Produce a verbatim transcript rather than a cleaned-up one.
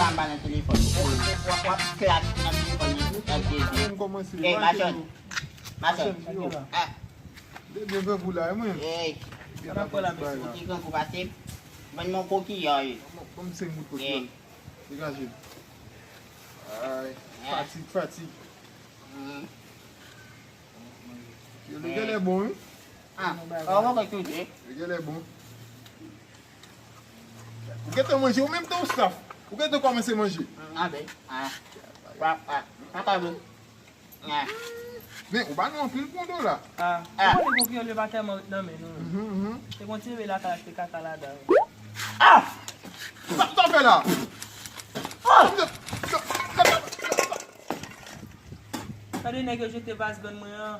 M pa nan telefòn. W ap, w ap, w ap klak nan telefòn nan tou, Jezi. Mwen kòmanse. Ey, Machon. Machon. Yo. Ah. Debyen grangou la, wi, mwen. Ey. Sa pa fè la, mesye. Ti grangou pase. Ban m yon kokiy, ey. Ban m senk goud kokiy. Ey. Degaje. Ay, fatig, fatig. Mhm. Yo, li genlè bon, wi. Ah, ou wè kote ou ye? Li genlè bon. Ou gentan manje, ou menm tou ou saf. Ou gentan kòmanse manje. Mm, ah ben, ah. Wa, wa. Sa ka bon. Ah. Men, ou ba nou anpil pwondo la. Ah. Ah. Ou konnen kokiy yo pa tèlman ret nan men nou. Mhm, mhm. Se konn ti bebe lakay achte kaka ladan. Ah! Sa, sa fè la? Ah! Gade nèg yo jete vaz bann mwen an.